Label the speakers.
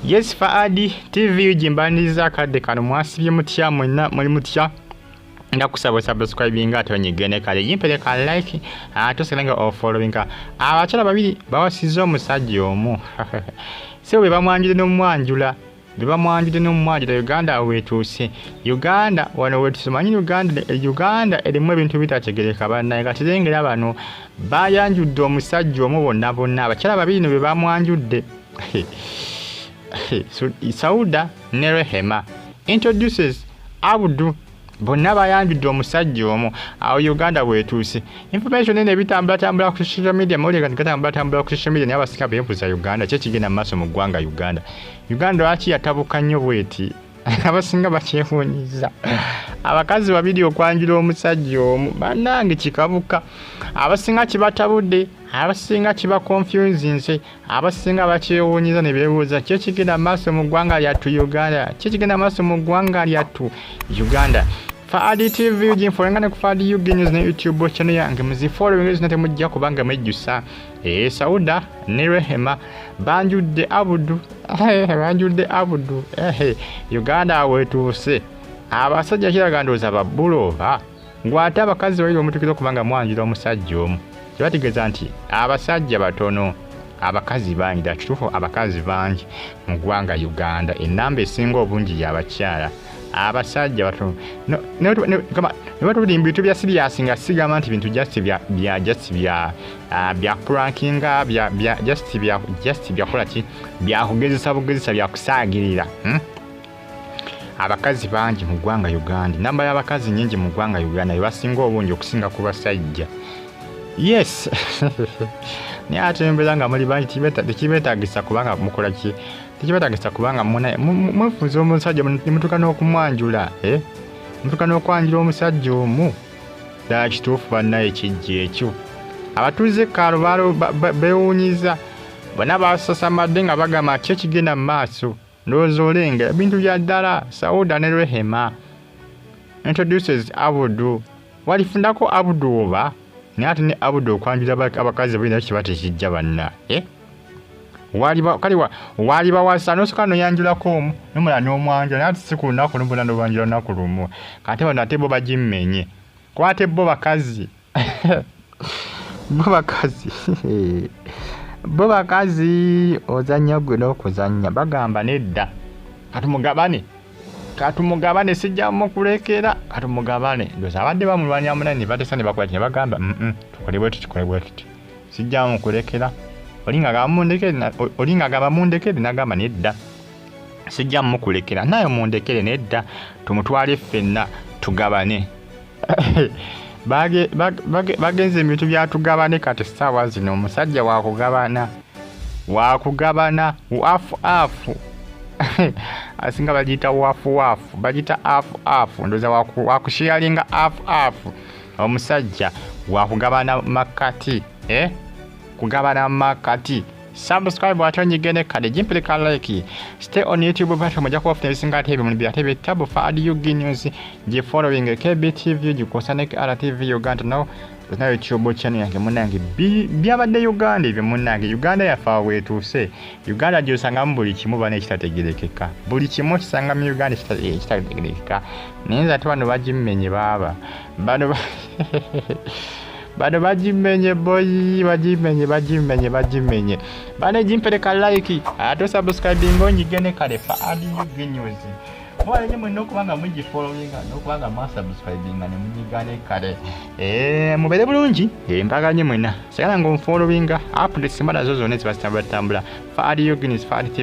Speaker 1: Yes, Faadi TV gimbaniriza akadde kano. Mwasibye mutya mwenna? Muli mutya? Ndakusaba osubscribinga ate onyigene kale yimpere ka like ate osigale nga ofollowinga. Abakyala babiri bawasizza omusajja omu, si bwe bamwanjule n'omwanjula, bwe bamwanjule n'omwanjula. Uganda wetuuse, Uganda wano wetuuse. Manyi Uganda, Uganda erimu ebintu bitategereka bannaye. Kati lengera bano bayanjudde omusajja omu bonna bonna, abakyala babiri no bwe bamwanjudde. Sauda ne Rehema introduces Abdu, bonna bayanjudde omusajja omu. Awo Uganda bwetuuse. Information eno ebitambulatambula ku social media, mawulire gatambulatambula ku social media, naye abasinga beebuuza Uganda ki ekigenda mu maaso mu ggwanga Uganda. Uganda lwaki yatabuka nnyo bweti? Abasinga bakyewuunyiza, abakazi babiri okwanjula omusajja omu. Bannange, kikabuka, abasinga kibatabudde, abasinga kiba confusinze, abasinga bakyewuunyiza ne beebuuza ki ekigenda mu maaso mu ggwanga lyattu Uganda, ki ekigenda mu maaso mu ggwanga lyattu Uganda. Faadi TV ginfollowinga ne ku Faadi UG News ne YouTube channel yange muzifollowinga zonna, temujja kubanga mwejjusa. Sauda ne Rehema banjudde Abudu, banjudde Abudu. Uganda wetuuse. Abasajja kiraga ndowooza babbula oba ngwate abakazi babiri omutuukiriza okuba nga mwanjula omusajja omu, kibategeeza nti abasajja batono, abakazi bangi. Ddala kituufu, abakazi bangi mu ggwanga Uganda, enamba esinga obungi yabakyala, abasajja batono. Ne batubuli mu bintu bya serious, nga sigamba nti bintu just bya just bya prankinga, bya just bya just byakola ki, byakugezesa bugezesa, byakusaagirira, Abakazi bangi mu ggwanga Uganda, enamba y'abakazi nyingi mu ggwanga Uganda, bebasinga obungi okusinga ku basajja. Yes, naye ate embeera nga muli bangi tekibeetagisa kubanga mukola ki, tekibeetagisa kubanga mwefuza omusajja nemutuuka n'okumwanjula, eh? Mutuuka n'okwanjula omusajja omu. Ddala kituufu bannaye, kijja ekyo. Abatuuze kaalo beewuunyiza, bonna basasamadde nga bagamba ki ekigenda mu maaso. Ndowooza olengera ebintu bya ddala. Sauda ne Rehema introduces Abudu. Walifundako Abudu oba? Naye ate ne Abudu okwanjula abakazi babiri nakyo kiba tekijja banna, eh? Kale waali bawasa nosooka noyanjulako omu nomulala n'omwanjula, naye ate si ku lunaku lumu, bonna nobanjula lunaku lumu. Kate bano ate bo bagimmenye, kuba ate bo bakazi, bo bakazi, bo bakazi ozannya gwe n'okuzannya. Bagamba nedda, katumugabane, katumugabane, sijja mukulekera, katumugabane. Ndowooza abadde bamulwanya munani ne bateesa ne bakola ki ne bagamba, Tukole bwe tuti, tukole bwe tuti, sijja mukulekera." Oli ng'agamba mundekere, oli ng'agamba mundekere, n'agamba nedda, sijja mukulekera, naye mundekere, nedda, tumutwale ffenna tugabane. Bagenze ebintu byatugabane. Kati essaawa zino omusajja wakugabana, wakugabana afu afu, asinga bagiyita wafu wafu, bagiyita afu afu. Ndowooza wakusharinga afu afu, omusajja wakugabana makati, eh? Kugabana makati. Subscribe ate onyigene kale gimpere like. Stay on YouTube platform, ojja kuba ofuna ebisinga ate ebyo ate bitabu. Faadi UG News gifollowing, KBTV gikosa ne RTV Uganda no na YouTube channel yange. Munnange, byabadde Uganda ebyo. Munnange, Uganda yaffe awo wetuuse. Uganda gyosangamu buli kimu bana ekitategerekeka, buli kimu kisanga mu Uganda ekitategerekeka. Naye nze ate bano bagimmenye, baaba bano bano bagimenye boyi, bagimenye, bagimenye, bagimenye bane. Gimpereka like ate subscribing onyigene kale. Faadi UG News mwalenye mwenna okuba nga mugifollowinga n'okuba nga mwasubscribinga ne munyigane kale. Mubeere bulungi. Mpaganye mwenna, sigala nga onfollowinga, updates mba nazo zonna eziba zitambula tambula. Faadi UG News, Faadi TV.